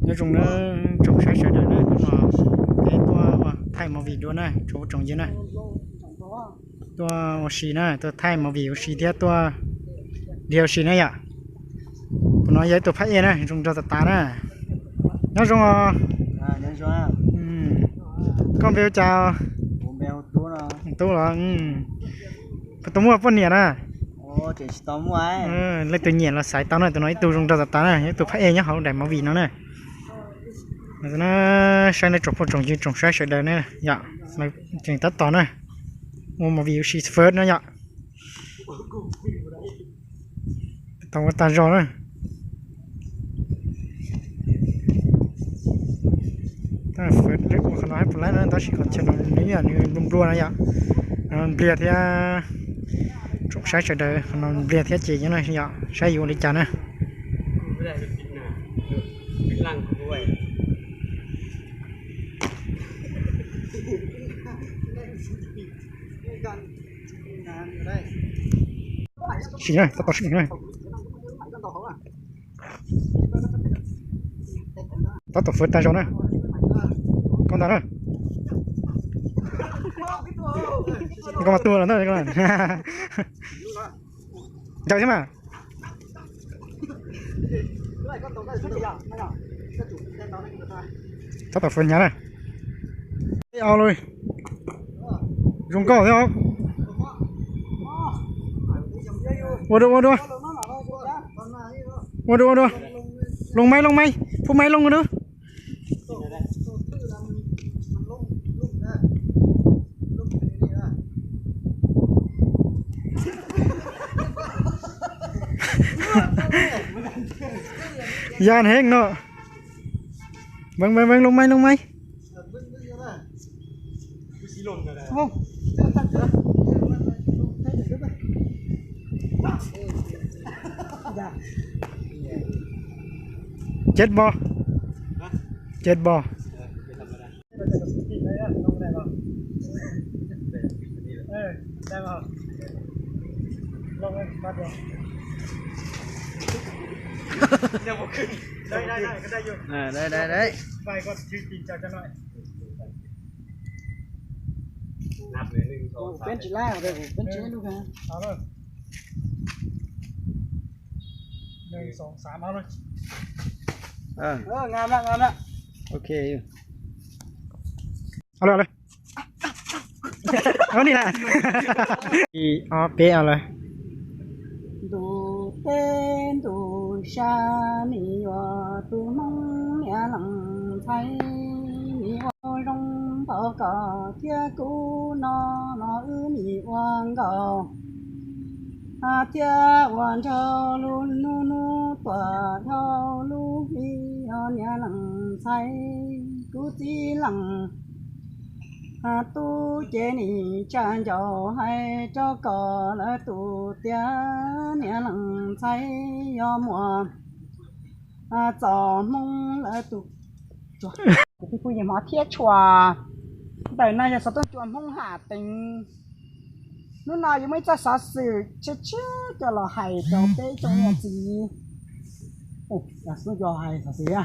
Nyob zoo nawb tsoom saib sawv daws na, hnub no peb tuaj ua thaij movie dua na tsoom phooj tsoom ywg na. Tuaj ua si na, tuaj thaij movie ua si thiab tuaj dhia ua si na yom. Tus no yog ib tug phab ej na, zoo nraug tas tas na. Nyob zoo os. Koj npe hu cas? Tub los, puas tau muaj poj niam na? Leej twg nyiam los xaiv tau na, tus no ib tug zoo nraug tas tas na, ib tug phab ej nyob hauv daim movie no na. Saib nawb tsoom phooj tsoom ywg tsoom saib sawv daws na yom, tseem tab tom na, ua movie ua si first na yom. Tau ua tag zog na. Tab sis qhov no haj puas laib no tab sis qhov chaw no nws yog nws nplua nplua na yom. Npliag thiab, tsoom saib sawv daws qhov no npliag thiab ces nyob no yom, saib yuav ua li cas na. Sim na, tab tom sim na. Tab tom first tag zog na. Koj ntag na. Koj mas tuag lawm ntag. Ncaws thiab mas. Tab tom first hnyav na. Au lawm. Zoo nkauj thiab. Ua dua ua dua. Ua dua ua dua. Loo maiv loo maiv, pub maiv loo dua. Yaj heev no. Veev veev veev, loo maiv loo maiv. Ceb bo, ceb bo. Peb tsis laib, peb tsis laib lub. Ib ob peb, au lawm. Ntu teb ntu sab, mi yuav tus Hmoob niam leej ntxhais, mi ua zoo npaum koj thiab kuv no los wb mi ua nkaus, thiab ua nraug lub hnub hnub tuaj dhau lub hli, os niam leej ntxhais kuv txiv leej tub, ces nim tsam ncauj hais rau koj lawv tus tias niam leej ntxhais yog muaj txoj Hmoob lawv tus. Kuv pib phooj ywg hmov thiab tshua, ntawm no yog xov tooj cua Hmoob Ham Teev. Hnub no yuav muaj ib txoj xov xwm tshiab tshiab coj los hais rau peb tsoom niam txiv. Xov tooj cua hais xov xwm a.